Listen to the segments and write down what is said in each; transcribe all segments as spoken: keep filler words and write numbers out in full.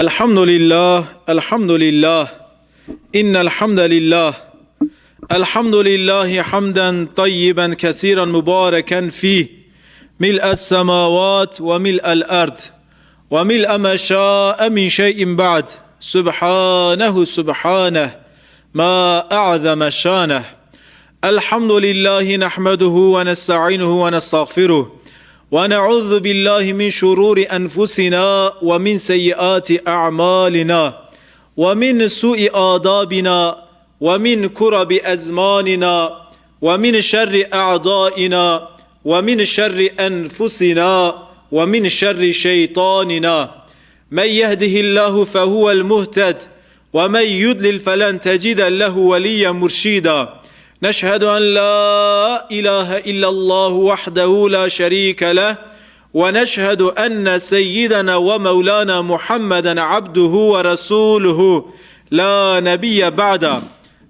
الحمد لله، الحمد لله، إن الحمد لله، الحمد لله حمدا طيبا كثيرا مباركا فيه، ملء السماوات وملء الأرض، وملء ما شاء من شيء بعد، سبحانه، سبحانه، ما أعظم شانه. الحمد لله نحمده ونستعينه ونستغفره، ونعوذ بالله من شرور أنفسنا ومن سيئات أعمالنا ومن سوء آدابنا ومن كرب أزماننا ومن شر أعدائنا ومن شر أنفسنا ومن شر شيطاننا. من يهده الله فهو المهتد، ومن يضلل فلن تجد له وليا مرشدا. نشهد أن لا إله إلا الله وحده لا شريك له، ونشهد أن سيدنا ومولانا محمدا عبده ورسوله لا نبي بعده.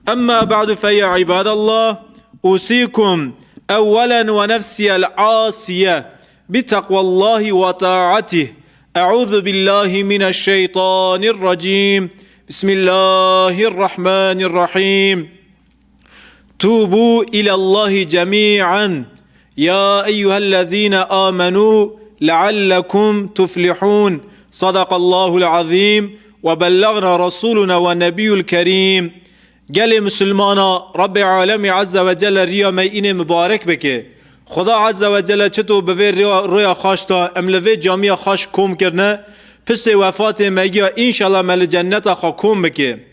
أما بعد، فيا عباد الله، أوصيكم أولا ونفسي العاصية بتقوى الله وطاعته. أعوذ بالله من الشيطان الرجيم. بسم الله الرحمن الرحيم. توبوا إلى الله جميعا يا أيها الذين آمنوا لعلكم تفلحون. صدق الله العظيم وبلغنا رسولنا والنبي الكريم. Gelê misilmana, Rabbê Alemê Azze ve Celle riya me înê mibarek bike. Xuda Azze ve Celle çito bi vê rêya, rêya xaş de em li vê camiya xaş kom kirine, piştê wefatê me giya înşallah me li cenneta xwe kom bike.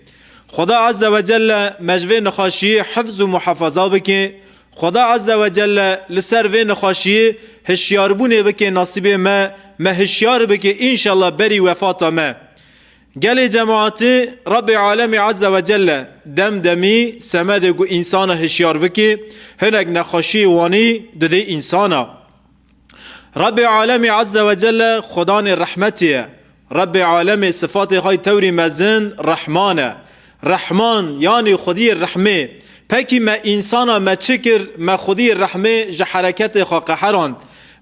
Xuda Azze ve Celle me ji vê nexweşiyê hifz û muhafaza bike. Xuda Azze ve Celle li ser vê nexweşiyê hişyarbûnê bike nasîbê me, me hişyar bike înşallah berî wefata me. Gelê cemaatî, Rabbê Alemê Azze ve Celle dem demî semedê ku însana hişyar bikî, hinek nexweşiyê wanî didê însana. Rabbê Alemê Azze ve Celle Xudanê rehmetê ye. Rabbê Alemê sifatê xwe tewrî mezin Rehman e. Rehman, yanî Xwediyê rehmê. Pekî me însana me çi kir, me Xwediyê rehmê ji hereketê xwe qeherand?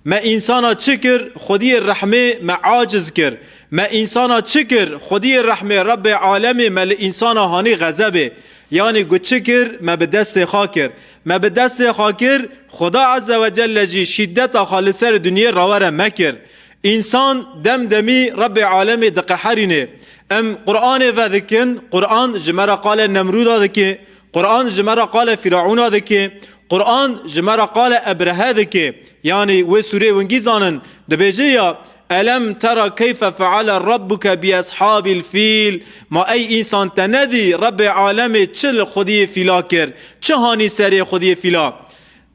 Me însana çi kir? Xwediyê rehmê me aciz kir. Me însana çi kir? Xwediyê rehmê Rebbê Alemê me li însana hanî xezebê. Yanî ku çi kir? Me bi destê xwe kir. Me bi destê xwe kir, Xuda Azze ve Celle jî şîdeta xwe li ser dinyê rawere me kir. Însan dem demî Rebbê Alemê diqeherîne. Em Quranê vedikin, Quran ji me re qalê Nemrûda dike, Quran ji me re qalê Fîraûna dike, Quran ji me re qalê Ebrehe dike. Yanî wê sûrê wingî zanin, dibêje ya, "Elem tera keyfe feale rabbuke bi eshabil fîl?" Ma ey însan te nedî Rebbê Alemê çi li xwediyê fîla kir? Çi hanî serê xwediyê fîla?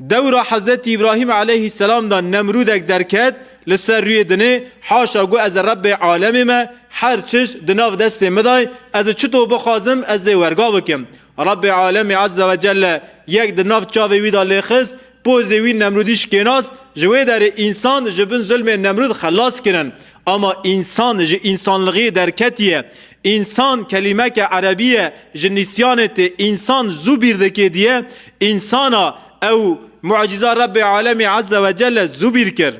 Dewra Hezretî Îbrahîm aleyhîsselam de Nemrûdek derket, li ser rûyê dinê, haşa got, "Ez ê Rebbê Alemê me, her çiş di nav destê min de ye, ez ê çito bixwazim, ez ê werga bikim." Rebbê Alemê Azze ve Celle yek di nav çavê wî de lêxist, pozê wî Nemrûdî şikênast, ji wê derê însan ji bin zulmê Nemrûd xelas kirin. Ama însan ji însanlixiyê derketiye. Însan kelîmeke erebî ye, ji nîsyanê tê, însan zû bîr dike diye, însana ew mucîza Rebbê Alemê Azze ve Celle zû bîr kir.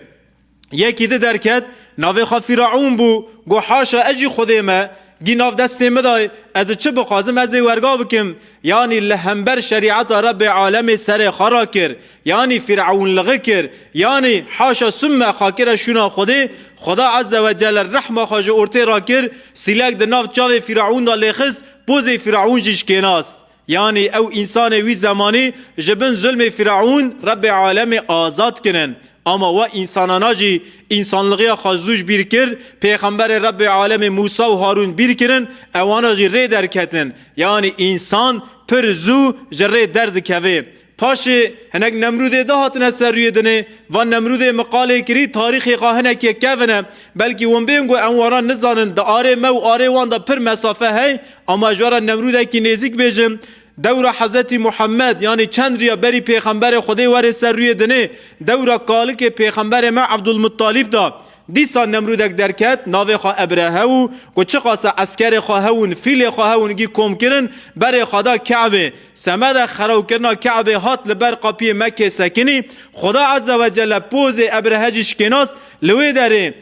Yekî di derket, navê xwe Fîraûn bû, got, "Haşa, ez jî Xwedê me, gî nav destê min de ye, ez ê çi bixwazim, ez ê werga bikim." Yanî li hember şerîeta Rebbê Alemê serê xwe rakir. Yanî Fîraûnlixî kir. Yanî haşa summe xwe kire şûna Xwedê. Xuda Azze ve Celle rehma xwe ji ortê rakir, sîlek di nav çavê Fîraûn de lêxist, pozê Fîraûn jî şikênast. Yanî ew însanê wî zemanî ji bin zulmê Fîraûn Rebbê Alemê azad kirin. Ama we însanana jî însanlixiya xwe zû ji bîr kir, pêxemberê Rebbê Alemê Mûsa û Harûn bîr kirin, ewana jî rê derketin. Yanî însan pir zû ji rê derdikeve. Paşê hinek Nemrûdê dihatine ser rûyê dinê, van Nemrûdê miqalê kirî tarîxê xwe hinekê kevin e. Belkî hûn bên ku em waran nizanin, di arê me û arê wan de pir mesafe heye, ama ji we re Nemrûdekî nêzîk bêjim. Dewra Hezretî Muhammed, yanî çend riya berî pêxemberê Xwedê were ser rûyê dinê, dewra kalikê pêxemberê me Evdulmuttalîb de, dîsa Nemrûdek derket, navê xwe Ebrehe û ku çiqasa eskerê xwe hewin, fîlê xwe hewin gî kom kirin, berê xwe da Ke'bê. Semeda xerewkirina Ke'bê hat li ber qapiyê Mekkê sekinî, Xuda Azze ve Celle pozê Ebrehe jî şikênast, li wê derê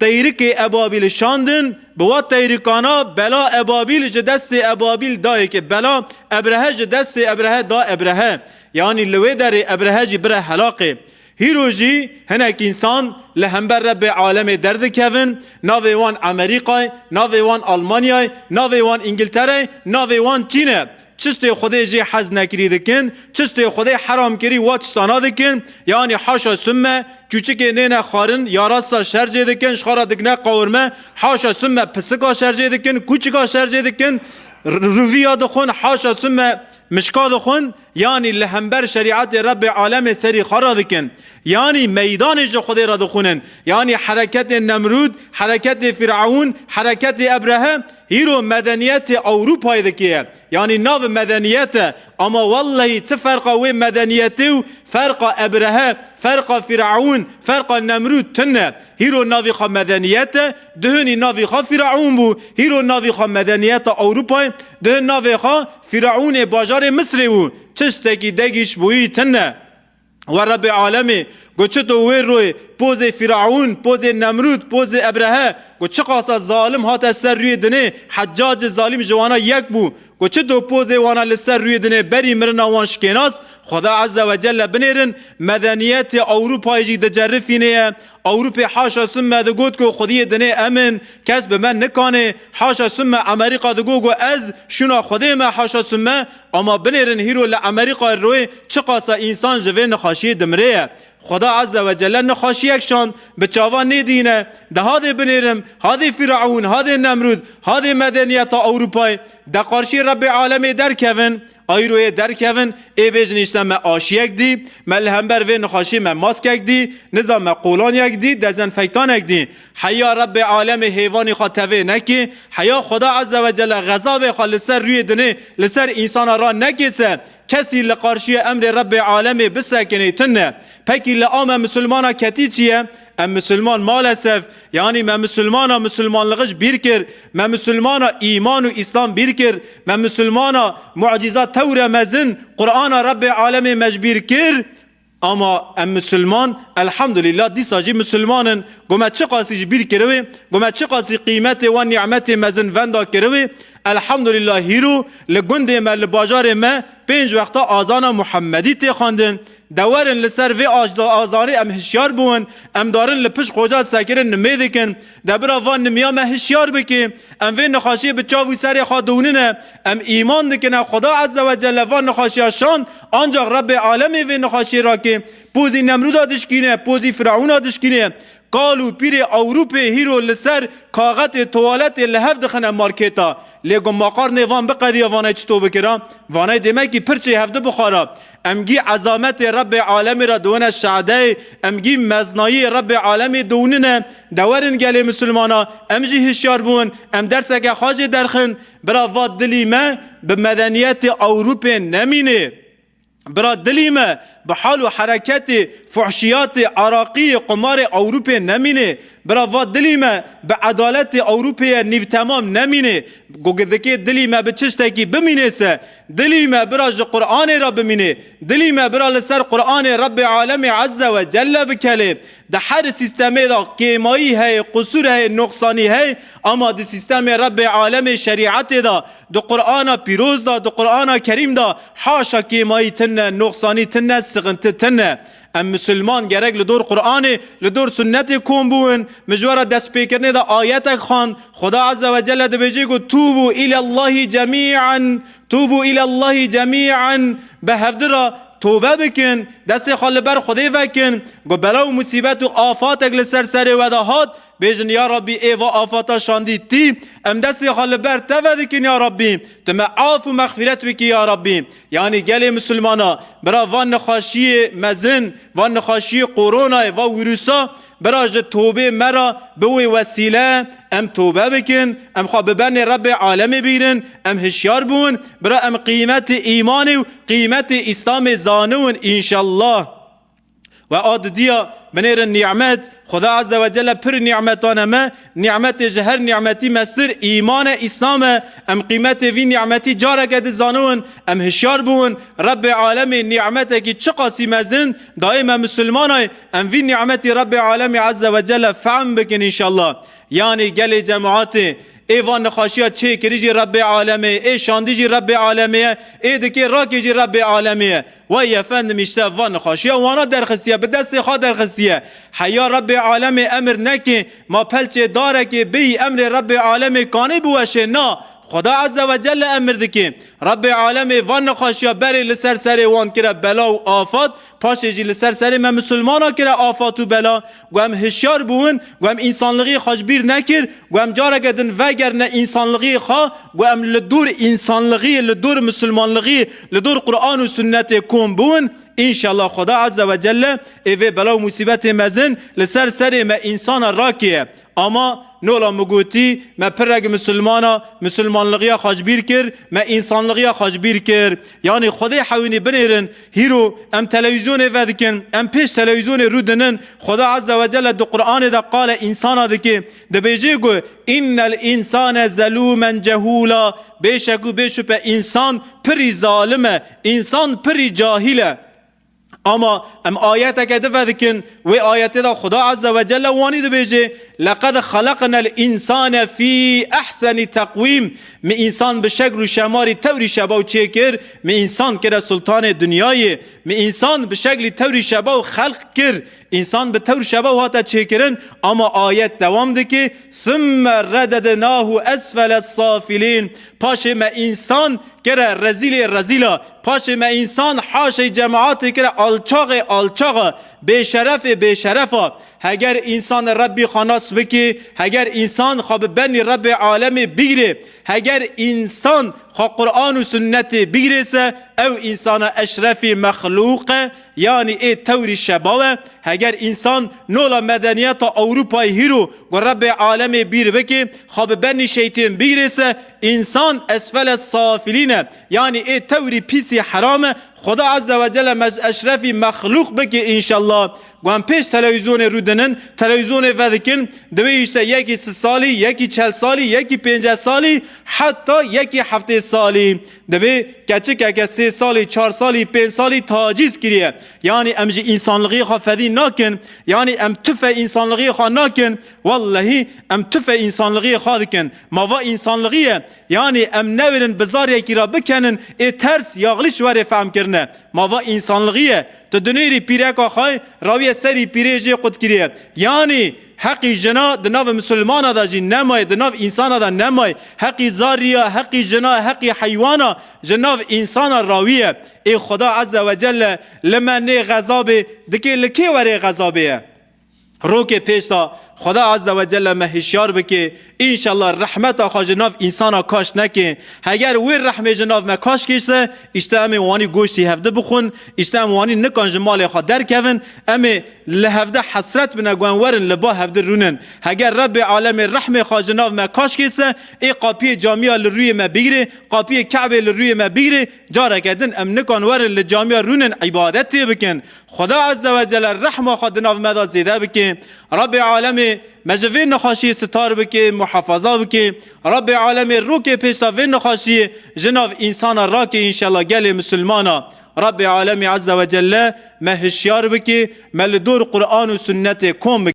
Teyrikê Ebabîl şandin, bi wa teyrikana bela Ebabîl ji destê Ebabîl dayê ke bela Ebrehe ji destê Ebrehe da Ebrehe. Yanî li wê derê Ebrehe jî bire helaqê. Hîro jî hinek însan li hember Rebbê alemê derdikevin, navê wan Amerîkayê, navê wan Almanyayê, navê wan Îngiltereyê, navê wan Çîn e. Çiştê Xwedê jê hez nekirî dikin, çiştê Xwedê heram kirî wa tiştana dikin, yanî haşa summe, çûçikê nêne xwarin, yarasa şerjê dikin, ji xwe re dikine qawirme, haşa summe pisika şerjê dikin, kûçika şerjê dikin, r-, rûviya dixwin, haşa summe mişka dixwin, yanî li hember şerîetê Rebbê alemê serî xwe re dikin. Yanî meydanê ji Xwedê re dixwînin. Yanî hereketê Nemrûd, hereketê Fîreûn, hereketê Ebrehe, hîro medeniyetê Ewropayê dike. Yanî nav medeniyet e. Ama wellehî ti ferqa wê medeniyetê û ferqa Ebrehe, ferqa Fîreûn, ferqa Nemrûd tune. Hîro navî xwe medeniyet e, duhunî navî xwe Fîreûn bû. Hîro navî xwe medeniyeta Ewropayê, duhun navê xwe Fîreûnê bajarê Misrê bû. Tiştekî degîş bûyî tune. We Rebbê alemê, go çito wê royê pozê Fîreûn, pozê Nemrûd, pozê Ebrehe, go çiqasa zalim hate ser rûyê dinê, Heccacê zalim ji wana yek bû. Go çito pozê wana li ser rûyê dinê berî mirina wan şikênas, Xweda Azze ve Celle binêrin, medeniyetê Ewropayê jî dicerifînê ye. Ewropê haşa summe digot ku Xwediyê dinê em in, kes bi me nikanê. Haşa summe Amerîka digot ku ez şûna Xwedê me, haşa summe. Ama binêrin hîro li Amerîka royê çiqasa însan ji vê nixaşiyê dimrê ye. Xweda Azze ve Celle nixaşiyek şand, bi çavan nêdîne. De hadê binêrim, hadê Fîreûn, hadê Nemrûd, hadê medeniyeta Ewropayê, de qarşî Rebbê alemê derkevin, ayroyê derkevin, ê bêjin îşte me aşiyek dî, me li hember vê nixaşî me maskek dî, niza me qolonyek dî, dezenfektanek dî. Heya Rebbê alemê hêvanî xwe tevê nekê, heya Xweda Azze ve Celle xezabê xwe li ser rûyê dinê, li ser însana ra nekê se, kesî li qarşiyê emrê Rebbê alemê bisekinê tune. Pekî li a me misilmana ketî çi ye? Em misilman maalesef, yanî me misilmana misilmanlixij bîr kir, me misilmana îman û îslam bîr kir, me misilmana mucîza tewre mezin, Qur'ana Rebbê alemê me ji bîr kir. Ama em misilman, elhamdulillah, dîsa jî misilman in. Go me çiqasî ji bîr kiriwê, go me çiqasî qîmetê wan nîmetê mezin venda kiriwê. Elhamdulillah, hîro li gundê me, li bajarê me pênc wexta azana Muhemmedî tê xwendin. De werin li ser vê ajda-, azarê em hişyar bûn, em darin li pişt xoca sekirin nimê dikin. De bira van nimiya me hişyar bikê. Em vê nixaşiyê bi çav û serê xwe diwnine. Em îman dikine Xweda Azze ve Celle van nixaşiya şand, ancaq Rebbê alemê vê nixaşiyê rakê. Pozî Nemrûda dişkîne, pozî Firaûna dişkîne. Kal û pîrê Ewropê hîro li ser kaxetê tuwaletê li hev dixine marketa. Lê go maqarnê van biqediya vanay çito bikira? Vanay demekî pirçê hevdi bixwara. Em gî ezametê Rebbê alemê re diwine şadeyê, em gî meznayiyê Rebbê alemê diwnine. De werin gelê misilmana, em jî hişyar bûn, em derseke xwe jê derxin. Bira va dilî me bi medeniyetê Ewropê nemînê. Bira dilî me bi hal û hereketê, fuhşiyatê, araqiyê, qumarê Ewropê nemînê. Bira va dilî me bi edaletê Ewropê ye nîvtemam nemînê. Go gidikê dilî me bi çiştekî bimînê se, dilî me bira ji Qur'anê re bimînê. Dilî me bira li ser Qur'anê Rebbê alemê Azze ve Celle bikelê. Di her sîstemê de kêmayî heye, qusûr heye, noqsanî heye, ama di sîstemê Rebbê alemê şerîetê de, di Qur'ana pîroz de, di Qur'ana kerîm de haşa kêmayî tune, noqsanî tune, sixinti tune. Em misilman gerek li dor Qur'anê, li dor sunnetê kom bûn. Min ji we re destpêkirinê de ayetek xwend. Xweda Azze ve Celle dibêje ku, "Tûbû îlellahî cemî'en, tûbû îlellahî cemî'en." Bi hevdi re tobe bikin, destê xwe li ber Xwedê vekin. Ku bela û musîbet û afatek li ser serê we de hat, bêjin, "Ya Rabbî, ê va afata şandî tî, em destê xwe li ber te vedikin, ya Rabbî, tu me af û mexfîret bikî, ya Rabbî." Yanî gelê misilmana, bira van nexweşiyê mezin, van nexweşiyê koronayê, va wîrusa, bira ji tobê me re biwê wesîle, em tobe bikin, em xwe bi benê Rebbê alemê bîrin, em hişyar bûn, bira em qîmetê îmanê û qîmetê Îslamê zaniwin, înşallah. We a didiya Binêrin nîmet, Xuda Azze ve Celle pir nîmetan e me, nîmetê ji her nîmetî mestir îman e, Îslam e. Em qîmetê vî nîmetî careke di zanibin, em hişyar bûn. Rebbê Alemê nîmetekî çiqasî mezin dayê me misilmanay, em vî nîmetî Rebbê Alemê Azze ve Celle fehm bikin înşallah. Yanî gelê cemaatê, ê van nexaşiya çêkirî jî Rebbê Alemê ye, ê şandî jî Rebbê Alemê ye, ê dikê rakê jî Rebbê Alemê ye. Wey efendim, îşte van nexaşiya wana derxistiye, bi destê xwe derxistiye. Heya Rebbê Alemê emir nekê, ma pelçê darekê bêyî emrê Rebbê Alemê kanê biweşê? Na, Xuda Azze ve Celle emir dikê. Rebbê Alemê van nexaşiya berê li ser serê wan kire bela û afat, paşê jî li ser serê me misilmana kire afat û bela. Ku em hişyar bûn, ku em însanlixî xwe ji bîr nekir, ku em careke din vegerine însanlixî xwe, ku em li dûr însanlixî, li dûr misilmanlixî, li dûr Quran û sunnetê kom bûn, înşallah Xuda Azze ve Celle ê vê bela û musîbetê mezin li ser serê me însana rakeye. Ama nola min gotî, me pirek misilmana, misilmanlixiya xwe ji bîr kir, me însanlixiya xwe ji bîr kir. Yanî Xwedê hewînî binêrin, hîro em televîzyonê vedikin, em pêş televîzyonê rû dinin. Xuda Azze ve Celle di Qur'anê de qale însana dike, dibêje ku, "Innel insane zelûmen cehûla." Bêşek û bêşupe însan pirî zalim e, însan pirî cahîl e. Ama em ayeteke di vedikin, wê ayetê de Xuda Azze ve Celle wanî dibêje, "Leqed xeleqnel însane fî ehsenî teqwîm." Mi însan bi şekl û şemarî tewrî şebaw çêkir, mi însan kire sultanê dinyayê, mi însan bi şeklî tewrî şebaw xelq kir. Însan bi tewr şebaw hate çêkirin, ama ayet dewam dike, "Thumme redednahu esfele safilîn." Paşê me însan kire rezîlê rezîla. Paşê me însan haşê cemaatê kire alçaxê alçaxa, bêşerefê bêşerefa. Heger însan Rebbî xwe nas bike, heger însan xwe bi benî Rebbê alemê bigire, heger însan xwe Quran û sunnetê bigire se, ew însana eşrefî mexlûq e, yanî ê tewrî şebaw e. Heger însan nola medeniyeta Ewropayê hîro ku Rebbê alemê bîr bike, xwe bi benî şeytên bigire se, însan esfele safilîn e. Yanî ê tewrî pîsî heram e. Xuda Azze ve Celle me ji eşrefî mexlûq bike înşallah. Ku em pêş televîzyonê rûdinin, televîzyonê vedikin, divê îşte yekî sî salî, yekî çel salî, yekî pênceh salî, heta yekî heftê salî. Divê keçikeke sê salî, çar salî, pênc salî tacîz kiriye. Yanî em ji însanlixî xwe fedî nakin, yanî em tufe însanlixî xwe nakin. Wellehî em tufe însanlixî xwe dikin. Ma va însanlixî ye, yanî em newêrin bi zaryekî re bikenin, ê ters yaxlî ji werê fehm kirine. Ma va însanlixî ye. Tu dinêrî pîreka xwe, rawiye serî pîrê jê qut kiriye. Yanî heqî jina di nav misilmana de jî nemaye, di nav însana de nemaye. Heqî zariya, heqî jina, heqî heywana ji nav însana rawiye. Ê Xuda Azze ve Celle li me nê xezabê dike, li kê werê xezabê ye? Rokê pêşta Xuda Azze ve Celle me hişyar bike. Înşallah rehmeta xwe ji nav însana kaş neke. Heger wê rehmê ji nav me kaş kêşse, îşte em ê wanî goştî hevdi bixwin, îşte em wanî nikan ji malê xwe derkevin, em ê li hevde hesret bine ku em werin li ba hevdi rûnin. Heger Rebbê alemê rehmê xwe ji nav me kaş kêşse, ê qapiyê camiya li rûyê me bigirê, qapiyê Ke'bê li rûyê me bigirê, careke din em nikan werin li camiya rûnin îbadetê bikin. Xuda Azze ve Celle rehma xwe di nav me de zêde bike. Rabbê alemê me ji vê nexweşiyê sitar bike, muhafaza bike. Rabbê alemê rokê pêşta vê nexweşiyê ji nav însana rake înşallah gelê misilmana. Rabbê alemê Azze ve Celle me hişyar bike, me li dor Quran û sunnetê kom bike.